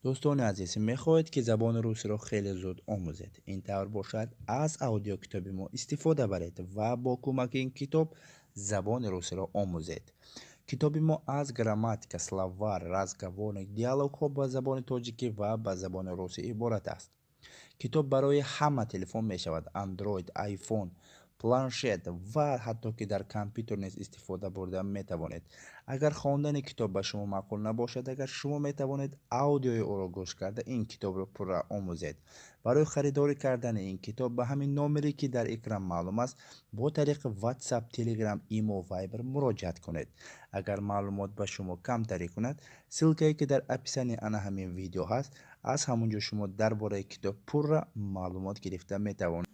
Дӯстони азиз, мехоҳед, ки забони русиро хеле зуд омӯзед? Ин тавр бошад, аз аудиокитоби мо истифода баред ва бо кӯмаки ин китоб забони русиро омӯзед. Китоби мо аз грамматика, словарь, разговорник, диалогҳо ба забони тоҷикӣ ва ба забони русӣ иборат аст. Китоб барои ҳама телефон мешавад: Android, iPhone, планшет ва ҳатто ки дар компютер низ истифода бурда метавонед. Агар хондани китоб ба шумо маъқул набошад, агар шумо метавонед аудиои ӯро гӯш карда ин китобро пурра омӯзед. Барои харидорӣ кардани ин китоб ба ҳамин номере, ки дар экран маълум аст, бо тариқи WhatsApp, Telegram, Imo, Viber муроҷиат кунед. Агар маълумот ба шумо камтарӣ кунад, ссылкае, ки дар описании ана ҳамин видео ҳаст, аз ҳамон ҷо шумо дар бораи китоб пурра маълумот гирифта метавонед.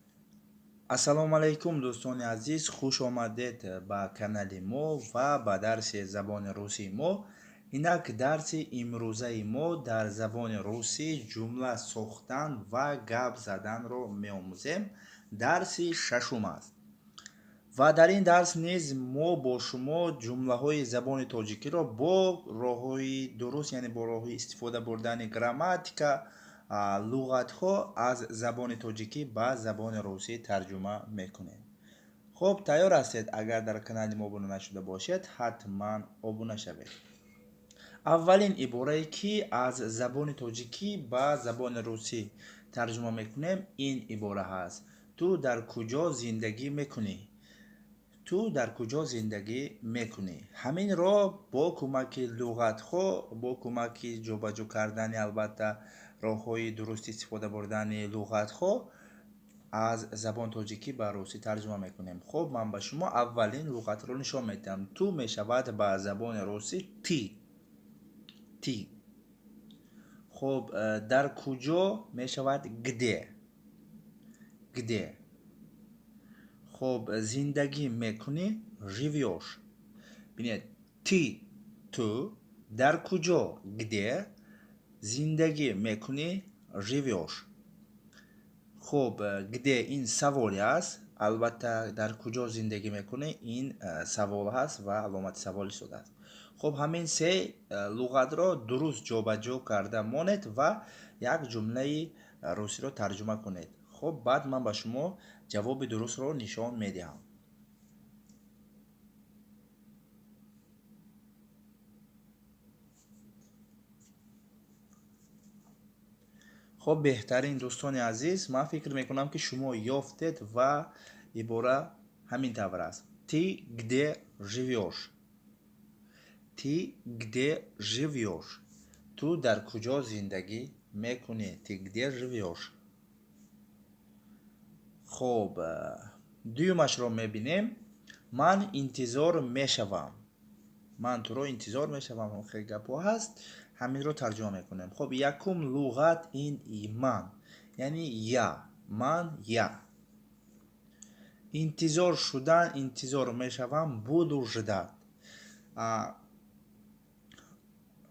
Ассалому алайкум, дӯстони азиз, хуш омадед ба канали мо ва ба дарси забони русии мо. Инак, дарси имрӯзаи мо дар забони русӣ ҷумла сохтан ва гап заданро меомӯзем. Дарси шашум аст. Ва дар ин дарс низ мо бо шумо ҷумлаҳои забони тоҷикиро бо роҳҳои дуруст, яъне бо роҳҳои истифода бурдани грамматика, луғатҳо аз забони тоҷикӣ ба забони русӣ тарҷума мекунем. Хуб, тайёр ҳастед? Агар дар канали мо обуна нашуда бошед, ҳатман обуна шавед. Аввалин иборае, ки аз забони тоҷикӣ ба забони русӣ тарҷума мекунем, ин ибора ҳаст: ту дар куҷо зиндагӣ мекунӣ? Ту дар куҷо зиндагӣ мекунӣ? Ҳаминро бо кӯмаки луғатҳо, бо кӯмаки ҷобаҷо кардани, албатта, роҳҳои дуруст истифода бурдани луғатҳо аз забони тоҷикӣ ба русӣ тарҷума мекунем. Хуб, ман ба шумо аввалин луғатро нишон медиҳам. Ту мешавад ба забони русӣ ты. Ты. Хуб, дар куҷо мешавад где. Где. Хуб, зиндагӣ мекунӣ живёшь. Бинед, ты ту, дар куҷо где, зиндагӣ мекунӣ живёшь. Хуб, где ин саволе аст. Албатта, дар куҷо зиндагӣ мекунӣ, ин савол ҳаст ва аломати савол истодааст. Хуб, ҳамин се луғатро дуруст ҷобаҷо карда монед ва як ҷумлаи русиро тарҷума кунед. Хуб, баъд ман ба шумо ҷавоби дурустро нишон медиҳам. Хуб, беҳтарин, дӯстони азиз, ман фикр мекунам, ки шумо ёфтед ва ибора ҳамин тавр аст: ты где живёшь? Ты где живёшь? Ту дар куҷо зиндагӣ мекунӣ? Ты где живёшь? Хуб, дуюмашро мебинем: ман интизор мешавам, ман туро интизор мешавам. Хеле гапҳо ҳаст, ҳаминро тарҷума мекунем. Хуб, якум луғат ин ман, яъне я, ман, я. Интизор шудан, интизор мешавам, буду ждать.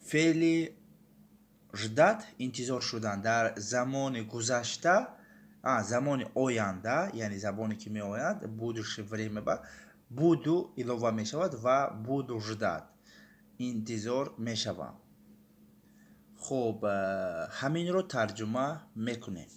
Феъли ждать, интизор шудан, дар замони гузашта, замони оянда, яъне забоне ки меояд, будущее время, ба буду илова мешавад ва буду ждать, интизор мешавам. Хуб, ҳаминро тарҷума мекунем.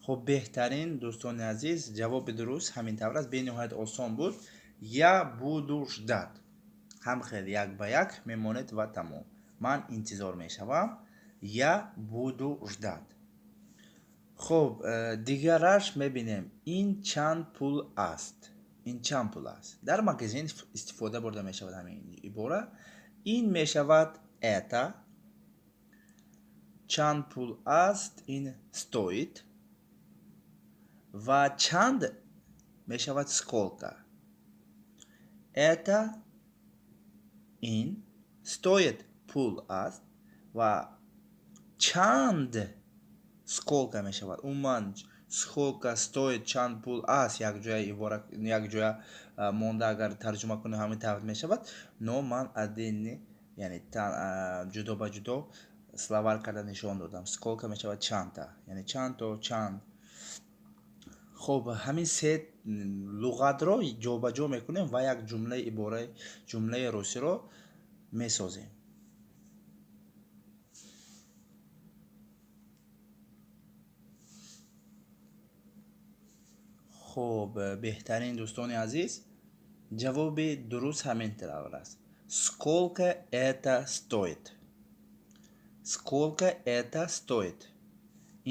Хуб, беҳтарин, дӯстони азиз, ҷавоби дуруст ҳамин тавр аст. Бениҳоят осон буд. Я буду ждать, ҳам хел як ба як мемонед ва тамом. Ман интизор мешавам, я буду ждать. Хуб, дигараш мебинем: ин чанд пул аст? Ин чанд пул аст? Дар магазин истифода бурда мешавад ҳамин ибора. Ин мешавад это, чанд пул аст ин стоит ва чанд мешавад сколько. Это ин, стоит пул аст ва чанд сколько мешавад. Умуман, сколько стоит, чанд пул аст, якҷоя ибора якҷоя монда агар тарҷума кунем, ҳамин тавр мешавад. Но ман отдельно, яъне ҷудо ба ҷудо словарь карда нишон додам. Сколько мешавад чандта, яъне чандто, чанд. Хуб, ҳамин се луғатро ҷобаҷо мекунем ва як ҷумлаи ибораи ҷумлаи русиро месозем. Хуб, беҳтарин дӯстони азиз, ҷавоби дуруст ҳамин тавр аст. Сколько это стоит? Сколько это стоит?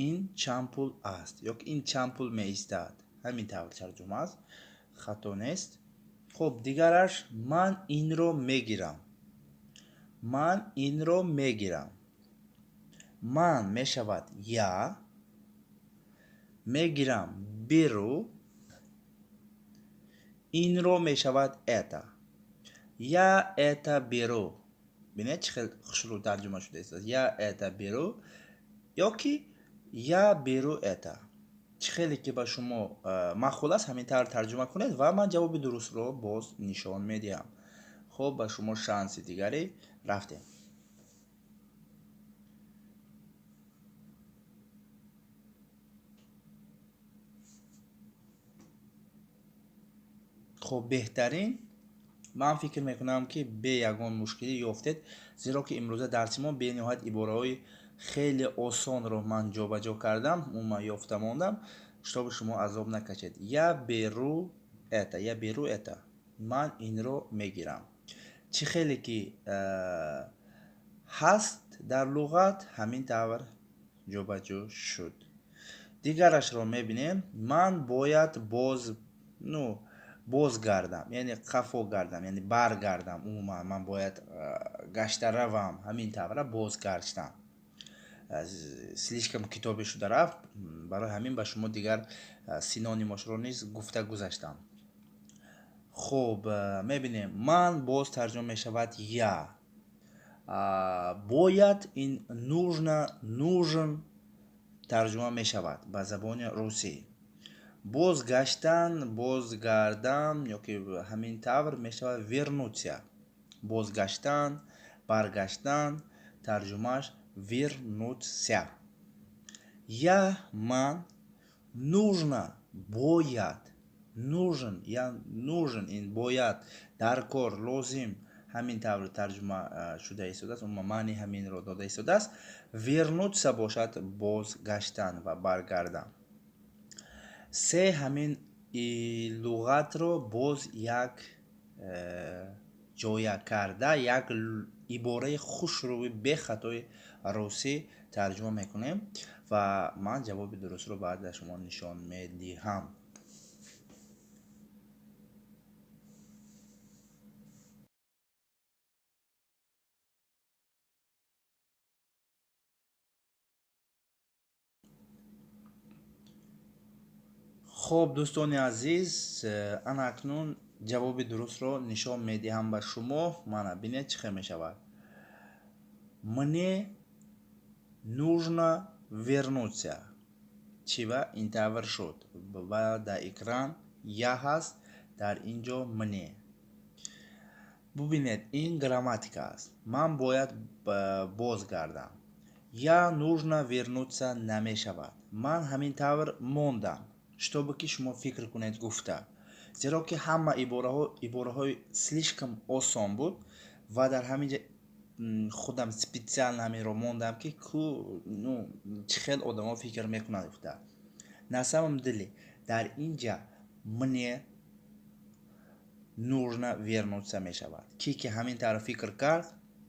Ин чанд пул аст ё ин чанд пул меистад? Ҳамин тавр тарҷума аст, хато нест. Хуб, дигараш ман инро мегирам. Ман инро мегирам. Ман мешавад я, мегирам беру, инро мешавад это. Я это беру. Бинед чӣ хел хушрӯ тарҷума шудааст. Я это беру ё ки я беру это. Чӣ хеле ки ба шумо маъқул аст, ҳамин тавр тарҷума кунед ва ман ҷавоби дурустро боз нишон медиҳам. Хуб, ба шумо шанси дигаре рафтем. Хуб, беҳтарин. Ман фикр мекунам, ки бе ягон мушкилӣ ёфтед, зеро ки имрӯза дарси мо бениҳоят ибораҳои хеле осонро ман ҷобаҷо кардам, умуман ёфта мондам, чтобы шумо азоб накашед. Я беру это, я беру это. Ман инро мегирам. Чӣ хеле ки ҳаст дар луғат, ҳамин тавр ҷобаҷо шуд. Дигарашро мебинем. Ман бояд боз, ну, бозгардам, яъне қафо гардам, яъне баргардам. Умуман ман бояд гашта равам, ҳамин тавра бозгаштам. Слишком китобе шуда рафт, барои ҳамин ба шумо дигар синонимошро низ гуфта гузаштам. Хуб, мебинем, ман боз тарҷума мешавад я. Бояд ин нужно, нужен тарҷума мешавад ба забони русӣ. Бозгаштан, бозгардам ё ки ҳамин тавр мешавад вернуться. Бозгаштан, баргаштан, тарҷумааш вернуться. Я, ман, нужно, бояд, нужен, я нужен, ин бояд, даркор, лозим, ҳамин тавр тарҷума шуда истодааст, умуман маъни ҳаминро дода истодааст. Вернуться бошад бозгаштан ва баргардан. Се ҳамин луғатро боз як ҷоя карда, як ибораи хушрӯи бехатои русӣ тарҷума мекунем ва ман ҷавоби дурустро баъд ба шумо нишон медиҳам. Хуб, дӯстони азиз, ана акнун ҷавоби дурустро нишон медиҳам ба шумо. Мана бинед чӣ хел мешавад. Мне нужно вернуться. Чӣ ва ин тавр шуд? Ва дар экран я ҳаст, дар ин ҷо мне. Бубинед, ин грамматика аст. Ман бояд бозгардам. Я нужно вернуться намешавад. Ман ҳамин тавр мондам, чтобы ки шумо фикр кунед гуфта. Зеро ки ҳама ибораҳо ибораҳои слишком осон буд ва дар ҳамин ҷа худам специально ҳаминро мондам, ки ку, ну, чӣ хел одамо фикр мекунанд гуфта. На самом деле дар ин ҷа мне нужно вернуться мешавад. Ки ки ҳамин тавр фикр кард,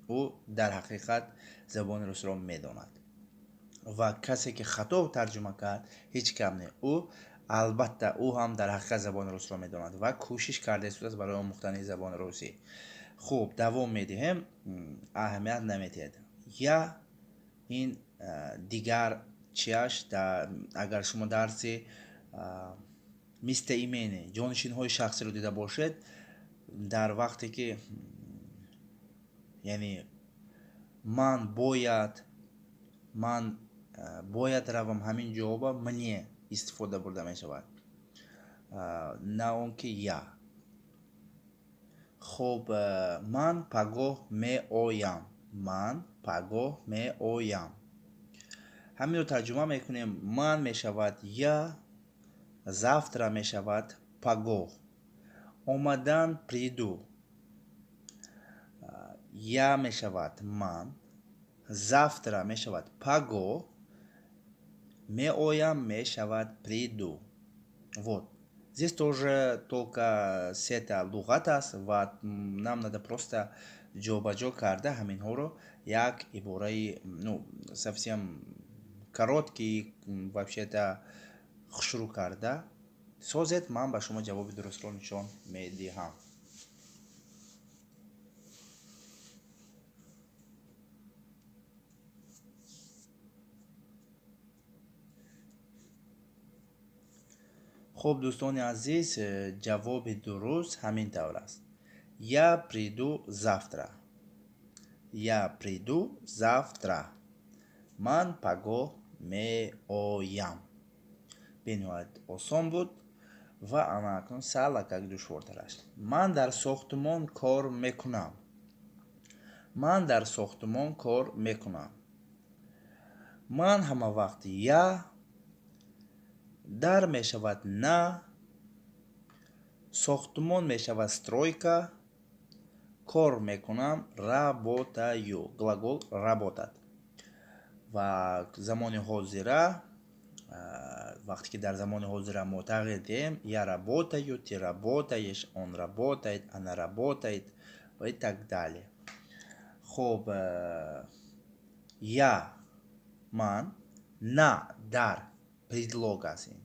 ӯ дар ҳақиқат забони русиро медонад. Ва касе ки хато тарҷума кард, ҳеҷ кам не, ӯ албатта ӯ ҳам дар ҳақиқат забони русиро медонад ва кӯшиш карда истодааст барои омӯхтани забони русӣ. Хуб, давом медиҳем, аҳамият намедиҳед. Я ин дигар чиаш, агар шумо дарси местоимение, ҷонишинҳои шахсиро дида бошед, дар вақте ки, яъне ман бояд, ман бояд равам, ҳамин ҷавоба мне истифода бурда мешавад, на он ки я. Хуб, ман пагоҳ меоям. Ман пагоҳ меоям. Ҳаминро тарҷума мекунем. Ман мешавад я, Завтра мешавад пагоҳ. Омадан приду. Я мешавад ман. Завтра мешавад пагоҳ. Меоям мешавад приду. Вот. Здесь тоже только сета луғат аст ва нам надо просто ҷобаҷо карда ҳаминҳоро як ибораи, ну, совсем короткий, вообще-то хушрӯ карда созед. Ман ба шумо ҷавоби дурустро нишон медиҳам. Хуб, дӯстони азиз, ҷавоби дуруст ҳамин тавр аст. Я приду завтра. Я приду завтра. Ман пагоҳ меоям. Бениҳоят осон буд ва ана акнун салакак душвортар аст. Ман дар сохтмон кор мекунам. Ман дар сохтмон кор мекунам. Ман ҳама вақт я, дар мешавад на, сохтмон мешавад стройка, кор мекунам работаю, глагол работать. Ва замони ҳозира, вақте ки дар замони ҳозира мо тағйир диҳем, я работаю, ты работаешь, он работает, она работает ва и так далее. Хуб, я ман, на дар предлог аст ин.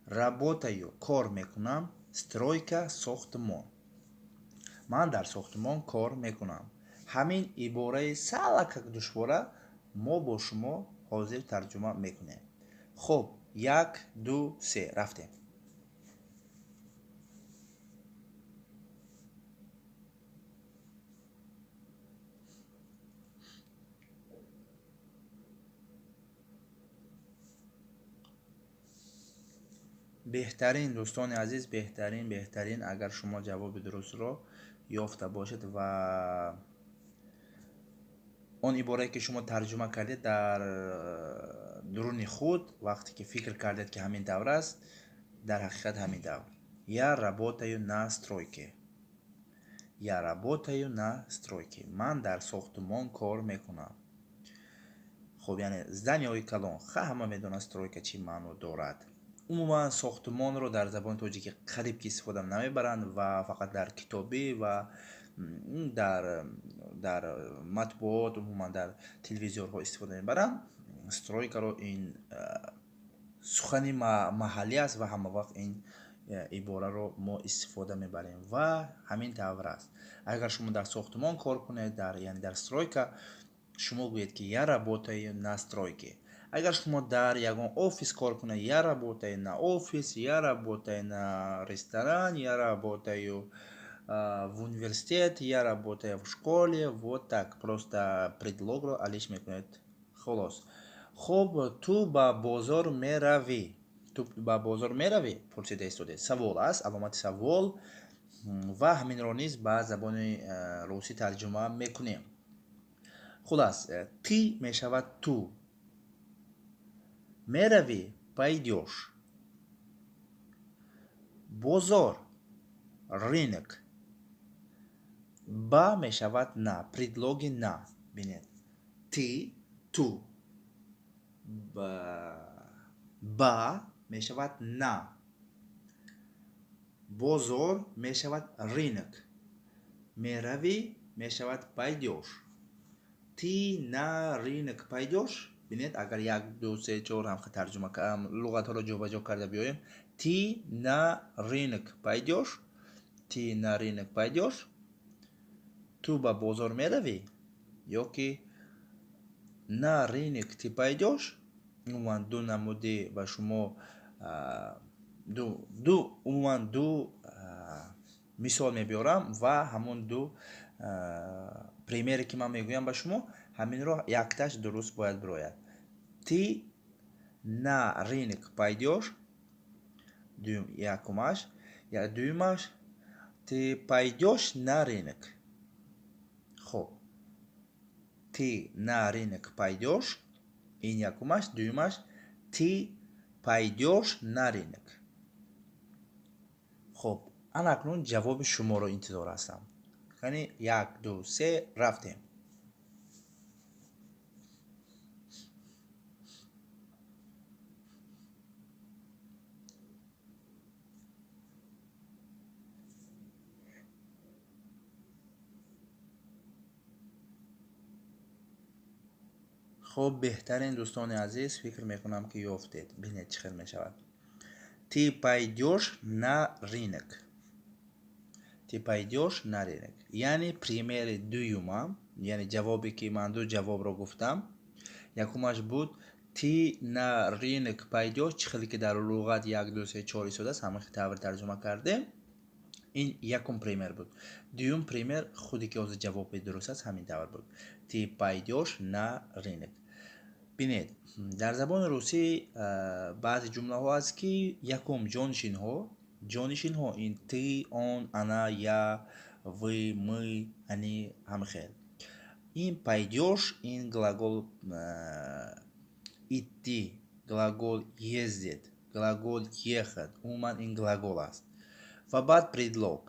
Работаю кор мекунам, стройка сохтмон. Ман дар сохтмон кор мекунам. Ҳамин ибораи салакак душвора мо бо шумо ҳозир тарҷума мекунем. Хуб, 1, 2, 3, рафтем. Беҳтарин, дӯстони азиз, беҳтарин, беҳтарин. Агар шумо ҷавоби дурустро ёфта бошед ва он иборае ки шумо тарҷума кардед дар дуруни худ, вақте ки фикр кардед ки ҳамин тавр аст, дар ҳақиқат ҳамин тавр. Я работаю на стройке. Я работаю на стройке. Ман дар сохтмон кор мекунам. Хуб, яъне зданиҳои калон, ҳама медонанд стройка чӣ маъно дорад. Умуман сохтмонро дар забони тоҷикӣ қариб ки истифода намебаранд ва фақат дар китобӣ ва дар матбуот, умуман дар телевизорҳо истифода мебаранд. Стройкаро ин сухани маҳаллӣ аст ва ҳама вақт ин ибораро мо истифода мебарем ва ҳамин тавр аст. Агар шумо дар сохтмон кор кунед, яъне дар стройка, шумо гӯед ки я работаю на стройке. Агар шумо дар ягон офис кор кунед, я работаю на офис, я работаю на ресторан, я работаю в университет, я работаю в школе. Вот так просто предлогро алиш мекунед. Холос. Хуб, ту ба бозор меравӣ. Ту ба бозор меравӣ? Пурсида истодед. Савол аст, аломати савол ва ҳаминро низ ба забони русӣ тарҷума мекунем. Хулас, ты мешавад ту. Меравӣ пойдёшь. Бозор рынок. Ба мешавад на, предлоги на. Бинед. Ты, ту. Ба мешавад на. Бозор мешавад рынок. Меравӣ мешавад пойдёшь. Ты на рынок пойдёшь? Бинед, агар 1, 2, 3, 4 ҳам тарҷума луғатҳоро ҷобаҷо карда биёем. Ты на рынок пойдёшь? Ты на рынок пойдёшь? Ту ба бозор меравӣ? Ё ки на рынок ты пойдёшь? Умуман ду намуди ба шумо, ду, умуман ду мисол мебиёрам ва ҳамон ду примере ки ман мегӯям ба шумо, ҳаминро якташ дуруст бояд бирояд. Ты на рынок пойдёшь? Дуюм, якумаш, я дуюмаш, ты пойдёшь на рынок. Хуб, ты на рынок пойдёшь? Ин якумаш, дуюмаш, ты Пойдёшь на рынок. Хуб, ана акнун ҷавоби шуморо интизор ҳастам. Яъне 1, 2, 3 рафтем. Хуб, беҳтарин дӯстони азиз, фикр мекунам ки ёфтед. Бинед чӣ хел мешавад. Ты пойдёшь на рынок. Ты пойдёшь на рынок. Яъне примери дуюмам, яъне ҷавобе ки ман ду ҷавобро гуфтам, якумаш буд ты на рынок пойдёшь, чӣ хеле ки дар луғат 1, 2, 3, 4 истодааст, ҳамин тавр тарҷума кардем. Ин якум пример буд. Дуюм пример худе ки ҳозир ҷавоби дуруст аст, ҳамин тавр буд. Ты пойдёшь на рынок. Бинед, дар забони русӣ баъзе ҷумлаҳо аст ки якум ҷонишинҳо, ҷонишинҳо ин ты, он, она, я, вы, мы, они, ҳамин хел. Ин пойдёшь, ин глагол идти, глагол ездить, глагол ехать, умуман ин глагол аст. Ва баъд предлог,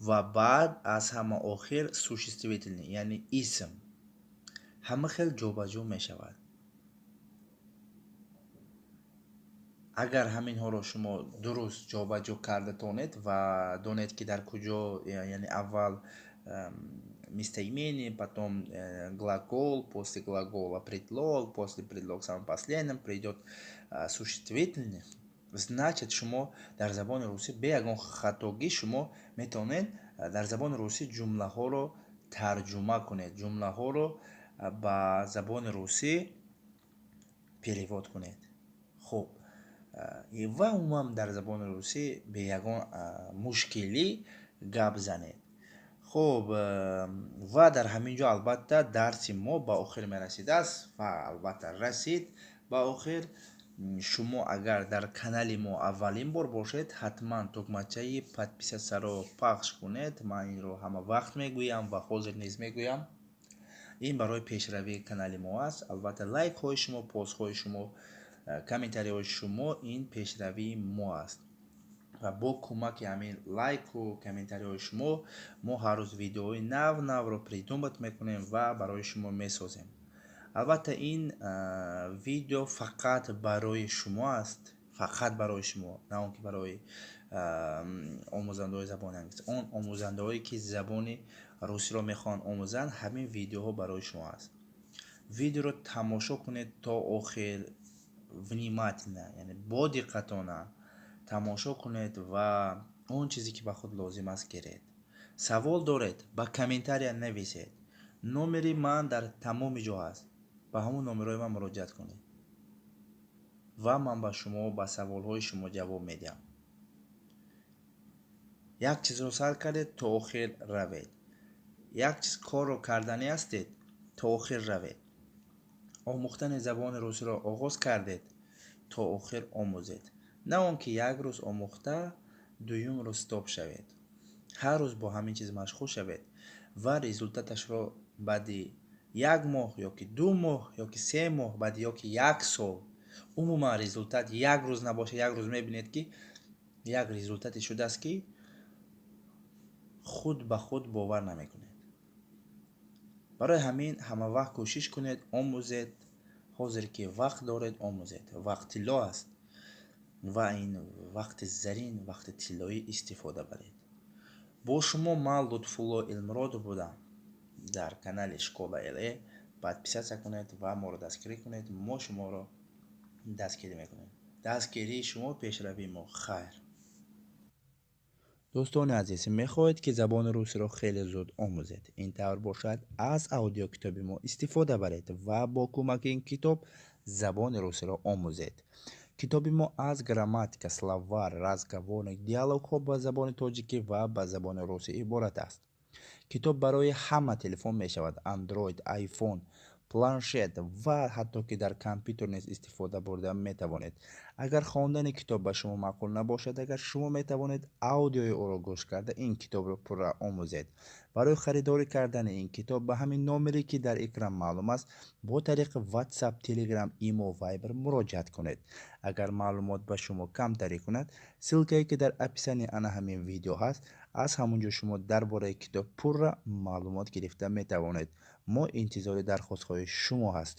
ва баъд аз ҳама охир существительный, яъне исм. Ҳама хел ҷобаҷо мешавад. Агар ҳаминҳоро шумо дуруст ҷобаҷо карда тонед ва донед ки дар куҷо, яъне аввал местоимение, потом глагол, после глагола предлог, после предлог самым последним придёт существительный, значит шумо дар забони русӣ бе ягон хатогӣ шумо метавонед дар забони русӣ ҷумлаҳоро тарҷума кунед, ҷумлаҳоро ба забони русӣ перевод кунед. Хуб, ва умуман дар забони русӣ бе ягон мушкилӣ гап занед. Хуб, ва дар ҳамин ҷо албатта дарси мо ба охир мерасидааст ва албатта расид ба охир. Шумо агар дар канали мо аввалин бор бошед, ҳатман тугмачаи подписатьсяро пахш кунед. Ман инро ҳама вақт мегӯям ва ҳозир низ мегӯям. Ин барои пешравии канали мо аст. Албатта лайкҳои шумо, постҳои шумо, комментариҳои шумо ин пешравии мо аст. Ва бо кӯмаки ҳамин лайку комментариҳои шумо мо ҳар рӯз видеоҳои нав навро придумать мекунем ва барои шумо месозем. Албатта ин видео фақат барои шумо аст, фақат барои шумо, на он ки барои омӯзандаҳои забони англис. Он омӯзандаҳое ки забони русиро мехоҳанд омӯзанд, ҳамин видеоҳо барои шумо аст. Видеоро тамошо кунед то охир, внимательно, яъне бо диққатона тамошо кунед ва он чизе ки ба худ лозим аст гиред. Савол доред, ба комментария нависед. Номери ман дар тамоми ҷо ҳаст. Ба ҳамон номерҳои ман муроҷиат кунед ва ман ба шумо ба саволҳои шумо ҷавоб медиҳам. Як чизро сар кардед, то охир равед. Як чиз корро карданӣ ҳастед, то охир равед. Омӯхтани забони русиро оғоз кардед, то охир омӯзед. На он ки як рӯз омӯхта, дуюм рӯз стоп шавед. Ҳар рӯз бо ҳамин чиз машғул шавед ва результаташро баъди 1 моҳ ёки 2 моҳ ёки 3 моҳ, баъди ёки 1 сол, умуман результат як рӯз набошад, як рӯз мебинед ки як результате шудааст ки худ ба худ бовар намекунед. Барои ҳамин ҳама вақт кӯшиш кунед, омӯзед. Ҳозир ки вақт доред, омӯзед. Вақт тилло аст ва ин вақти зарин, вақти тиллоӣ истифода баред. Бо шумо ман Лутфулло Илмуродов будам дар канали Школа ЛЭ. Подписаться кунед ва моро дастгирӣ кунед. Мо шуморо дастгирӣ мекунем. Дастгирии шумо пешравии мо. Хайр. Дӯстони азиз, мехоҳед ки забони русиро хеле зуд омӯзед? Ин тавр бошад, аз аудиокитоби мо истифода баред ва бо кӯмаки ин китоб забони русиро омӯзед. Китоби мо аз грамматика, словарь, разговорник, диалогҳо ба забони тоҷикӣ ва ба забони русӣ иборат аст. Китоб барои ҳама телефон мешавад: Android, iPhone, планшет ва ҳатто ки дар компютер низ истифода бурда метавонед. Агар хондани китоб ба шумо маъқул набошад, агар шумо метавонед аудиои ӯро гӯш карда, ин китобро пурра омӯзед. Барои харидорӣ кардани ин китоб ба ҳамин номере, ки дар экран маълум аст, бо тариқи WhatsApp, Telegram, Imo, Viber муроҷиат кунед. Агар маълумот ба шумо камтарӣ кунад, ссылкае, ки дар описании ана ҳамин видео ҳаст, аз ҳамон ҷо шумо дар бораи китоб пурра маълумот гирифта метавонед. Мо интизори дархостҳои шумо ҳастем.